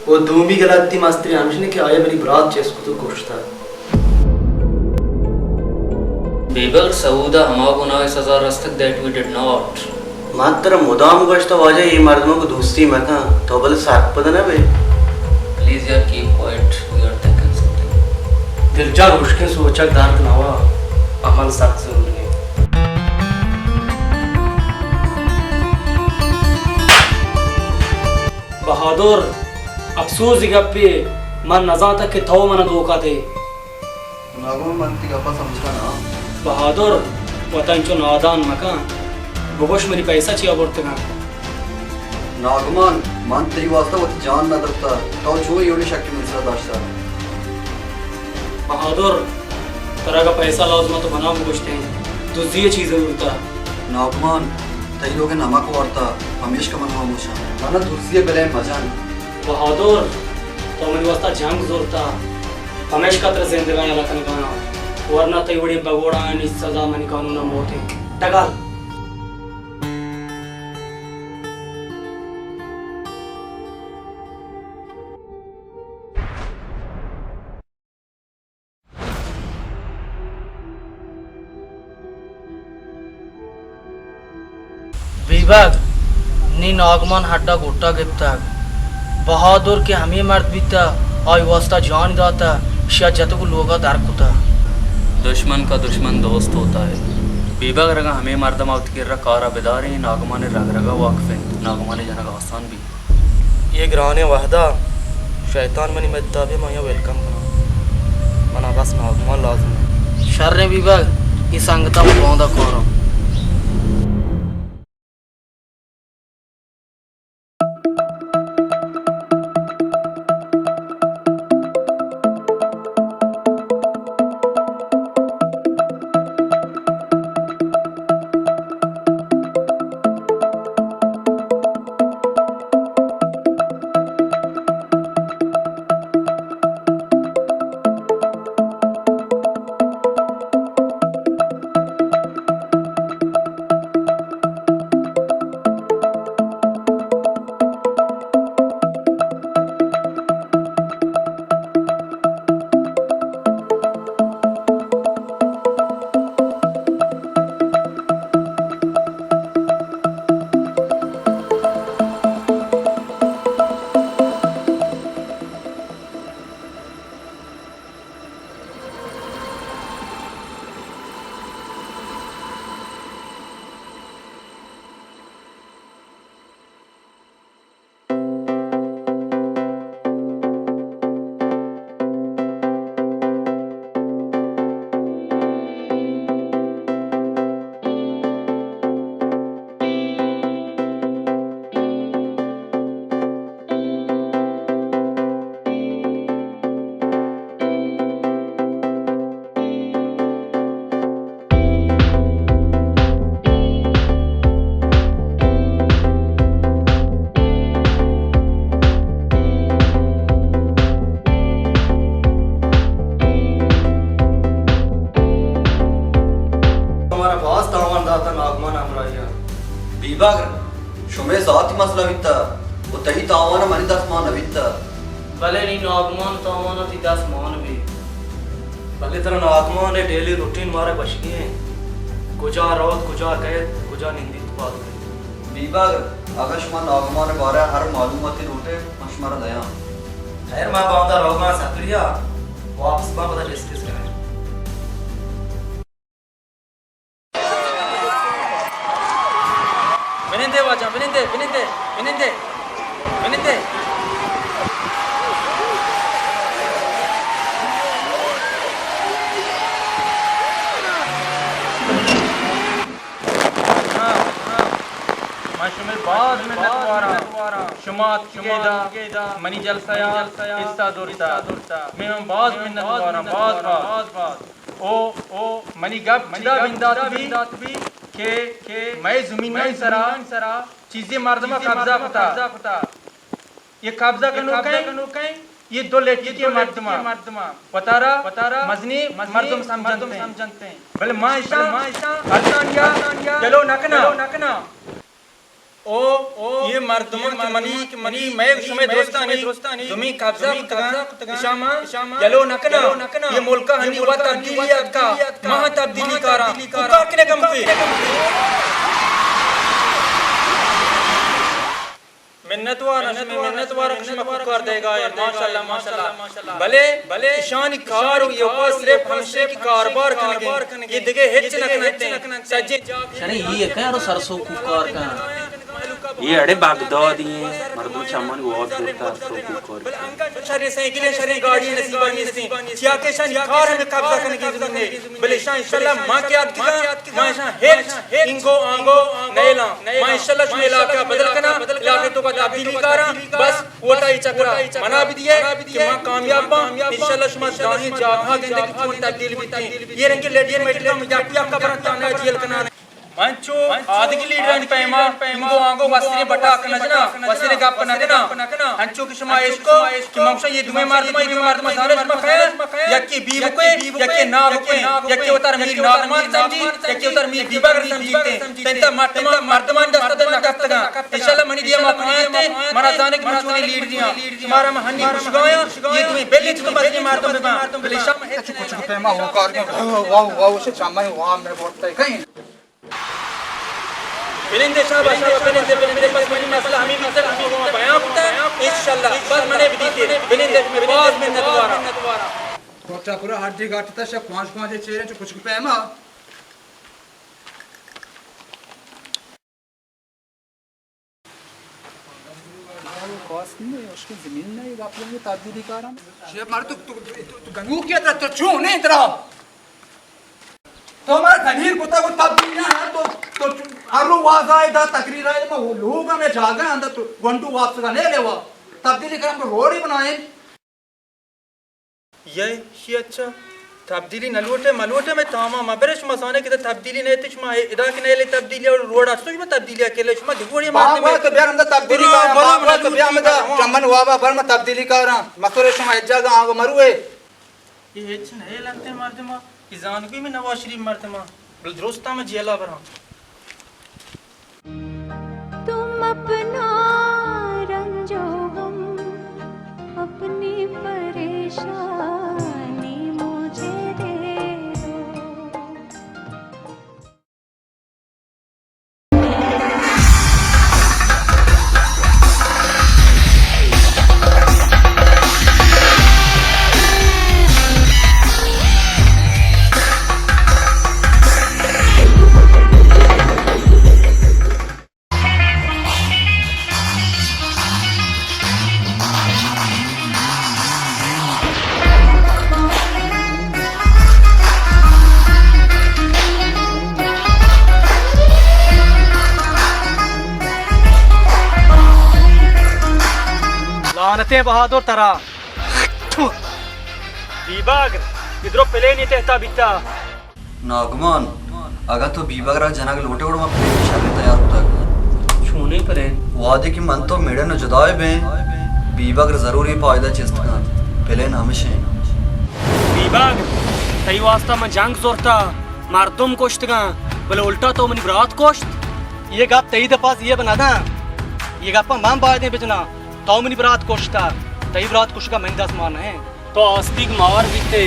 و دومی گلتی مستری ہمیش انت کہ آئی ءَ منی برات چست کت و کشتہ۔ بیبگر، سعود ءَ ہما گناہ ءِ سزا رستگ that we did not۔ من ترا مدام گوشتہ واجہ، اے مردم ءَ گوں دوستی مکن، تو بلے سرپد نہ بئے۔ Please یار، keep quiet, we are thinking something۔ دلجان، ہشکیں سوچگ درد نوا، عمل سک ضروری انت۔ بہادر، افسوز ءِ گپے، من نزانتگ کہ تو من ءَ دھوکہ دے۔ ناگمان، من تئی گپ ءَ سمجھگ ءَ نہ آں۔ بہادر، وت ءَ انچو نادان مکن۔ بگوش، منی پیسہ چیا برتگ انت؟ ناگمان، من تئی واسطہ وتی جان نہ دپتہ، تو چون اے وڑیں شکے منی سرا داشتہ؟ بہادر، ترا اگاں پیسہ لازم انت تو منا بگوشتیں، دزی ءِ چیزے زورتہ۔ ناگمان، تئی لوگ ءَ نمک وارتہ، پمیشکا من ہاموش آں۔ من ءَ دزی ءِ بلیم مجن۔ بہادر، تو منی واسطہ جنگ زرتہ، پمیشکا ترا زندگاں یلہ کنگا آں، ورنہ تئی وڑیں بگوڑانی سزا منی قانون ءَ موت انت۔ ڈگار۔ بیبگر، نی ناگمان ہڈ ءَ گٹ ءَ گپتگ۔ بہادر کہ ہمے مرد بیتہ، آئی واسطہ جان داتہ، اشیا جتگ و لوگا در کتہ۔ دشمن کا دشمن دوست ہوتا ہے۔ بیبگر، اگاں ہمے مردم ءَ وتی کرا کارا بداریں، ناگمان ءِ رگ رگا واقف انت، ناگمان ءِ جنگ آسان بیت۔ اے گرانیں وہدا شیطان منی مدتا بی، من آیاں ویلکم کناں۔ منا بس ناگمان لازم انت۔ شریں بیبگر، اے سنگتا من باندا کاراں۔ تو مارا باز تاوان داتہ ناگمان ہمراہیا۔ بیبگر، شمئے ذاتی مسئلہ بیتہ و تئی تاوان منی دست مان نہ بیتہ۔ بلے نی ناگمان تاوان تئی دست مان بی۔ بلے ترا ناگمان ءِ ڈیلی روٹین مارا گوشگی انت۔ کجا روت، کجا کئیت، کجا نندیت، پاد کئیت۔ بیبگر، اگاں شما ناگمان ءِ بارہ ءَ ہر معلوماتے لوٹ ئے، من شمارا دیاں۔ خیر، ما باندا روگاں سفریا، واپس باں پدا ڈسکس کنیں۔ بنندے واجہ، بنندے، بنندے، بنندے، بنندے۔ من شمئے باز منت واراں۔ شما اتکگے ادا منی جلسہ ءَ حصہ زرتہ۔ من باز منت واراں، باز، باز۔ او، او، منی گپ چدا بندات بی کہ مئے زمینانی سرا چیزے مردماں قبضہ کتا۔ اے قبضہ کنوکیں، اے دو لٹکیں مردماں وتارا مزنیں مردم سمجھنتیں۔ بلے ما اشاں ہرچانیا گلو نہ کناں۔ او، او، یہ مردمان کہ منی، کہ منی، مئے شمئے درستانی دومی قبضہ کتگاں، اشاں ما یلو نہ کناں۔ یہ ملک ءَ ہنی وت تبدیلی اتکا، ما تبدیلی کاراں۔ تو کار کنے کم کوئی۔ منت وار، شمئے منت وار، شما کوکار دیگا ہے۔ ماشاءاللہ، ماشاءاللہ۔ بلے، بلے اشانی کار و یہ صرف ہمشے کہ کاربار کنگے، یہ دگہ ہچ نہ کنتے۔ سجے شریں یہ کہہ رو سرسو کوکار کن۔ یہ اڑے بغدادی ہیں، مردم چمن وات کرتا سرسو کوکار کن۔ شریں سائیکلیں، شریں گاڑی نصیبا نیستیں۔ چیا کہ شان کار ہمیں قبضہ کنگے زمین ہے۔ بلے شان انشاءاللہ ما کہ آتکگاں، ما شان ہچ انگو آنگو نیلاں۔ ما انشاءاللہ شمئے علاقہ بدل کناں، علاقہ تو کا تبدیلی کاراں۔ بس ووٹائی چکرا منا بدیے کہ ما کامیاب باں۔ انشاءاللہ شما داہیں جاگہا گندے کہ چون تبدیل بیتیں۔ یہ رنگی لیڈر میڈر ہم یک یک قبران تانا جیل کنانے۔ من چو آدگی لیڈرانی پیما انگو آنگو وسرے بٹاک نہ جناں، وسرے گپ نہ کناں۔ انچو کہ شما اشکو کہ من گوشاں یہ دوئیں مردم، یہ دوئیں مردم زانے شما کئے، یکے بیبکے، یکے نابکے، یکے وتر میر ناگمان سمجھی، یکے وتر میر بیبگر سمجھیتے۔ تنتا مردمان، مردمانی دست دل نہ کپتگاں۔ انشاءاللہ منی دیا ما کمانتے، منا زانے کہ من چونی لیڈریاں۔ شمارا من ہنی گشگایاں، یہ دوئیں بلی چکو مزنی مردم بباں۔ بلے شما اچھا کچھ پیما ہو کار میں، واہ، واہ، واہ، اسے چامے واہ میں بولتے کہیں۔ بنندے شاباش، شاباش، بنندے، بنندے، بس منی مسئلہ ہمیں بیتگ، ہمیں گوما بیان کتا، انشاءاللہ، بس منے بدیتے، بنندے، شمے باز منت وارا۔ کوٹا پورا ہڈی گاٹتا شا کوانش کوانش چیرے چو کچھ پیما۔ کاس نہیں، اس کی زمین نہیں، آپ لوگ تبدیلی کارا۔ شیخ مار تو، تو، تو، تو گنوک کیا ترا، تو چون نہیں ترا؟ تو ہمارا دلیر کتا کو تبدیلی نہ ہے، تو، تو ہر رو واز آئے دا تقریر آئے، ما وہ لوگ ہمیں جاگہ اندر تو گونڈو واپس کا نہیں لیوا۔ تبدیلی کرم کو روڈ ہی بنائیں۔ یہ شی اچھا تبدیلی نہ لوٹے، مہ لوٹے، میں تاما ما برے شما زانے کہ تبدیلی نہیں تے شما ادا کہ نہیں لے تبدیلی اور روڈ اچھا شما تبدیلی اکیلے شما دگوڑی مارتے بابا میں۔ تو بیا ہم تبدیلی برو، کارا، برو، بابا تو بیا ہم چمن وابا بر میں تبدیلی کارا۔ مسورے شما اجا گا آگو مروے۔ یہ ہچ نہ لگتے مردما، یہ زانگوی میں نواز شریف مردما، بل درستا میں جیلا براں۔ تم اپنا رنج و غم، اپنی پریشانی مجھے دے دو۔ لعنتیں بہادر ترا۔ بیباگ، ادرو پلینی تہتا بیتا۔ ناگمان، اگاں تو بیبگر ءَ جنگ لوٹ ئے گڑا ما پلین شریں تیار کتگ۔ چونیں پلین؟ وہدے کہ من تو مڑیں ءُ جدائے بیں، بیبگر ضرور اے پائدگ ءَ چست کنت۔ پلین ہمیش انت۔ بیبگر، تئی واستا من جنگ زرتہ، مردم کشتگاں، بلے الٹا تو منی برات کشت۔ اے گپ تئی دپ ءَ زیب نہ داں۔ اے گپ ءَ من بائدیں بجناں۔ تو منی برات کشتہ، تئی برات کشگ ءَ منی دست مان نہ انت۔ تو آستیگ مار بیت ئے،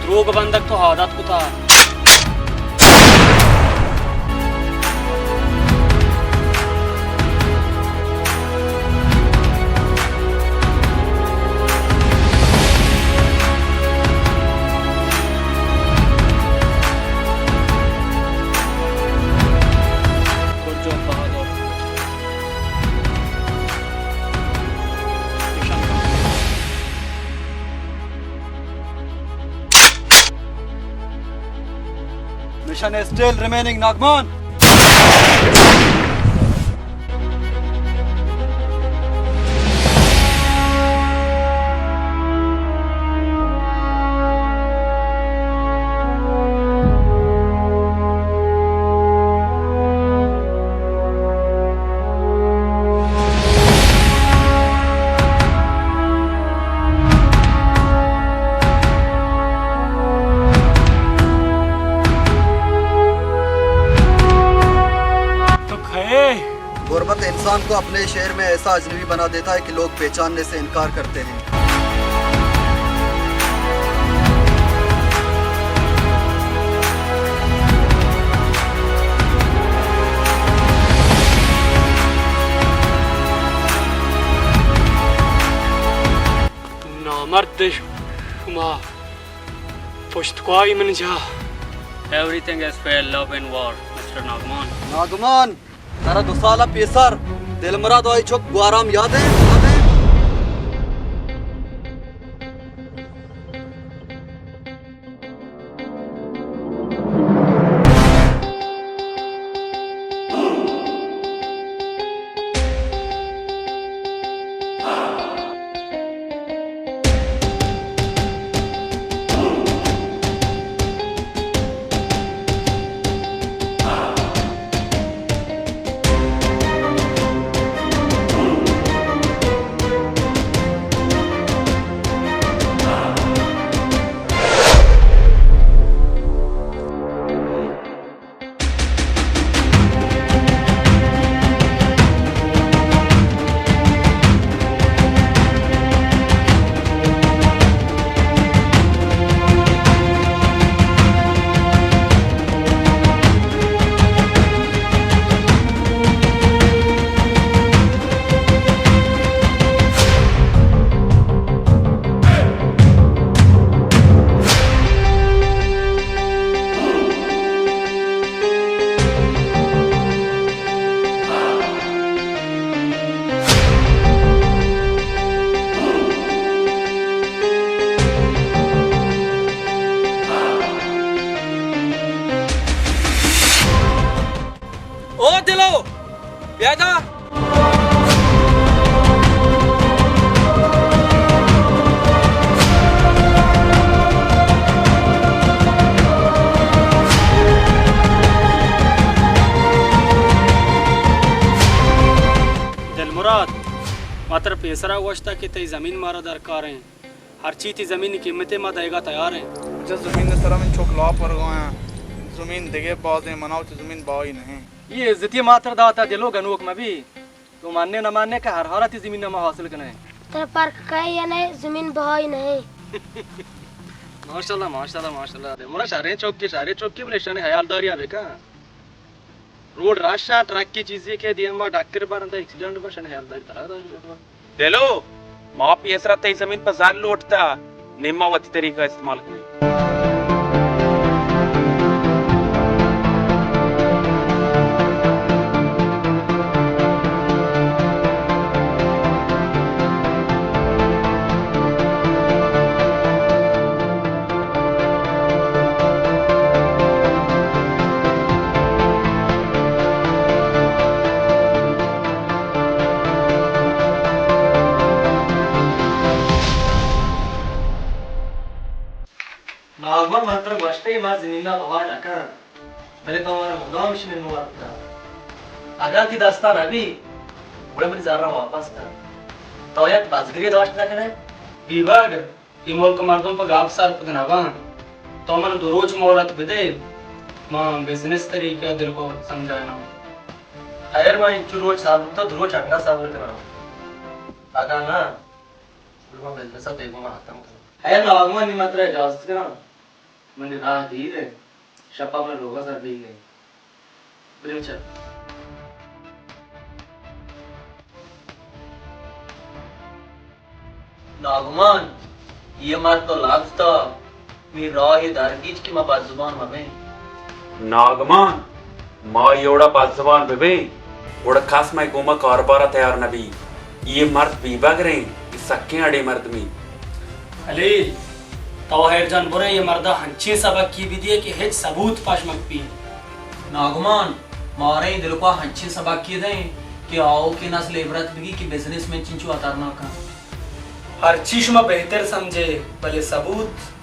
دروگ بندگ تو عادت کتہ۔ Mission is still remaining, ناگمان۔ تو کو اپنے شہر میں ایسا اجنبی بنا دیتا ہے کہ لوگ پہچاننے سے انکار کرتے ہیں۔ نامرد، شما پشت کوائی من جا۔ Everything is fair love and war, mister ناگمان۔ ناگمان! ترا دو سال ءَ پیسر دلمراد ءُ آئی چک گوارام یاد اِنت؟ یاد اِنت؟ او دلو، بیا دا۔ دلمراد، ما ترا پیسرا گوشتا کہ تئی زمین مارا درکار ایں۔ ہرچی تئی زمین قیمت ما دئیگا تیار ایں۔ چہ زمین سرا من چک لاپ ورگا آں۔ زمین دگہ بازیں، منا وتی زمین بہائی نہ ایں۔ یہ عزتی ما ترا داتا دلو، گنوک مبی۔ تو ماننے نہ ماننے کہ ہر حالت زمین ما حاصل کنے۔ ترا فرق کئے یا نئے، زمین بہائی نہ ایں۔ ماشاءاللہ، ماشاءاللہ، ماشاءاللہ۔ دلمراد شریں چوکی، شریں چوکی، بلے شریں حیالداری بکن۔ روڈ رش ایں، ٹرکی چیزی کہ دیم ما ڈاکٹر بارن تا ایکسیڈنٹ بشن، حیالداری ترا داری۔ دلو، ما پیسرا تئی زمین پہ زر لوٹتا، نی ما وتی طریقہ استعمال کنیں۔ ناگمان، من ترا گوشتئی ما زمینا بہا نہ کن، بلے تو مارا مدام شمے نو اتکا۔ اگاں تئی دستا نہ بی، گڑا منی زراں واپس کن۔ تو یک بزگرے داشت نہ کنئے؟ بیبگ، اے ملک مردم پہ گپ سرپد نہ بنت۔ تو من دو روچ مہلت بدے، من بزنس طریقہ دلکو سمجھائیناں۔ خیر، من انچو روچ صبر، تو دو روچ انگا صبر کناں۔ اگاں نہ، گڑا من بزنس ء بیگواہ ختم کناں۔ خیر، ناگمان، نی من ترا اجازت کناں۔ منی راہ دیر انت، شپ ء من لوگ ء سر بیگ ء انت۔ برے چل۔ ناگمان، یہ مرد تو لبز تا، می راہ درگیج کہ ما بدزبان مبیں۔ ناگمان، ما یہ وڑا بدزبان ببیں، گڑا کس مئے گوما کاروبار ء تیار نبی۔ یہ مرد بے بگر انت، یہ سکیں اڑے مردمی۔ خلیل، تو حیر جان برے یہ مردا ہنچیں سبقی بدیے کہ ہچ ثبوت پش مکپی۔ ناگمان، مارے دلکا ہنچیں سبقی دیں کہ آؤکیں نسل عبرت بگی کہ بزنس مین چنچو خطرناک انت۔ ہرچی شما بہتر سمجھے، بلے ثبوت